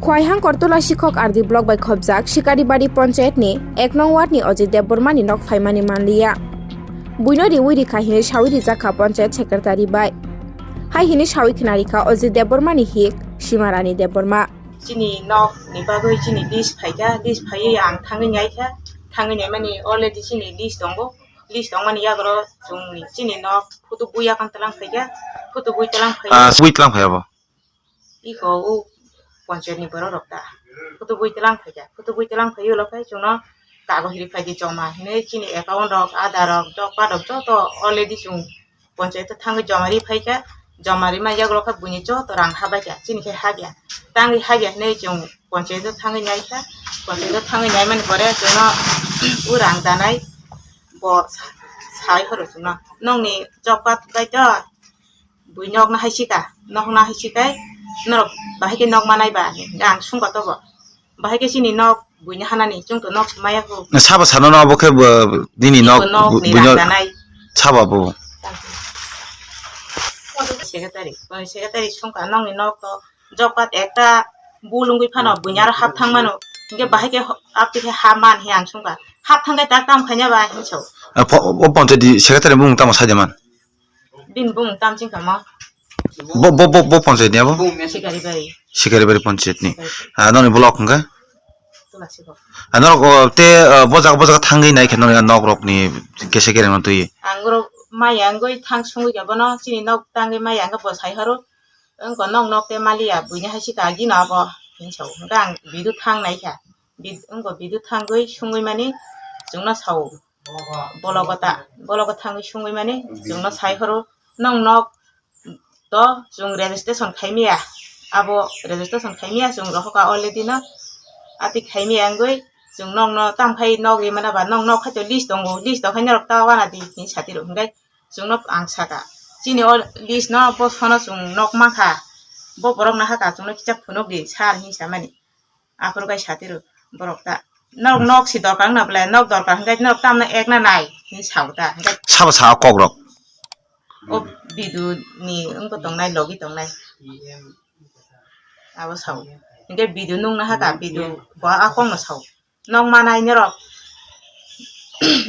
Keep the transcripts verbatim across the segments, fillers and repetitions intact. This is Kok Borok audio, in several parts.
Khwaihang Kortola Sikhok R D block bai khobjak Sikaribari Panchayat ni ek nong ward ni Ajit Debbarma ni nok phaimani manliya. Buino riwi rikha hinwi sawi rijak kha Panchayat Secretary bai. Hai hinwi sawi khna rikha Ajit Debbarma ni hik Simarani Debbarma. Chini nok ni bagwi chini list phaikha, list phaiwi ang thangwi naikha, thangwi naimani already chini list tongo, list tongmani yagro chwng chini nok photo buya kan talang phaikha, photo bui talang phai. Ah, bui talang phai abo? Iko o panchayat ni borok rok ta. Photo bui talang phaikha, photo bui talang phai ulo khai chwngno kago hiri phaidi joma hinwi chini account rok, Aadhaar rok, job card rok joto already chwng panchayat o thangwi joma ri phaikha, joma ri man yago kha buini joto rang habaikha, chini khe habya, tangwi habya hinwi chwng panchayat o thangwi naikha, panchayat o thangwi naimani pore chwngno o rang danai bo sa-, sai horo chwngno, "Nokni job card bai to bui nokno hai sika, nokno hai sikai norok bahai khe nok manai ba?" Ang sungkha tobo. Bahai khe chini nok buini hanani, chwng to nok maya kho. Sabo sano no abo khe bo nini nok, nok bu-, ni buino rang danai. Sabo abo. Secretary, secretary sungkha nokni nok to job card ekta bulungwi phano buini aro hap thang mano. Hinkhe bahai khe ho-, apti khe ha man he ang sungkha. Hap thang khe tak tam khaina ba hinso. A, pho-, o panchayat ni secretary mung tamo sai de man? Bini bumung tam chini kamo. Bo, bo, bo, bo panchayat ni abo? Sikaribari. Sikaribari panchayat ni. Sikaribari. Ah, noni block hwnkhe? Tulasikok. Ah, norok, oh, te, ah, bo jaga, bo jaga thangwi nai khe noni nok rok ni kese kereng no twi. Ang oro maya wngwi thang sungwi khe bono chini nok tangwi maya wngkhe bo sai horo. Wngkha nok nok te maliya buini hai sika gino abo hinwi sao. Hwnkhe ang bidu thang nai kha. Bid-, wngkha bidu thangwi sungwi mani chwngno sao. Bologo ta, bologo thangwi sungwi mani chwngno sai horo, "Nong nok to chwng registration khaimaya, abo registration khaimaya chwng rohorkha already no, ati khaimaya wngwi chwng nokno tamkhai nok rimana ba nong nok khaito list tongo, list tongkhai norok ta wana di," hinwi satiro. Hinkhe chwngno ang saka, "Chini o list no bo sono chwng nok mankha, bo borok no haka chwngno kisa phunuk di sir," hinwi samani. Aphuru kai satiro borok ta. Nok, nok si dorkar wngna bwle, nok dorkar hwnkhe norok tamno ekna nai hinwi sao ta. Hwnkhe sabo sao kok rok? O bidu ni wngbo tongnai, logi tongnai. Abo sao. Hwnkhe bidu nungna haka, bidu bo a kok no sao. Nok manai norok.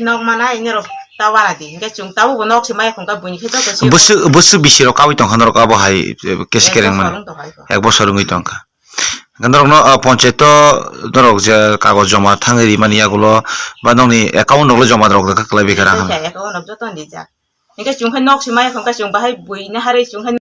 Nok manai norok ta wana di. Hwnkhe chwng tabuk bo nok si maya khungkha buini khe joto si. Busu, busu bisi rok kawi tongkha norok abo hai, eh, kesi kereng mani. Ek bosor wng tongkha. Ek bosor wngwi tongkha. Hwnkhe norokno, ah, panchayat o norok je kagoj joma thangwi rimani yagulo ba nokni account rokle joma rok rwkha kwlai bai khe rang. Account rok joto ni rijak. Hwnkhe chwng khe nok si maya khungkha chwng bahai buini harwi chwng khe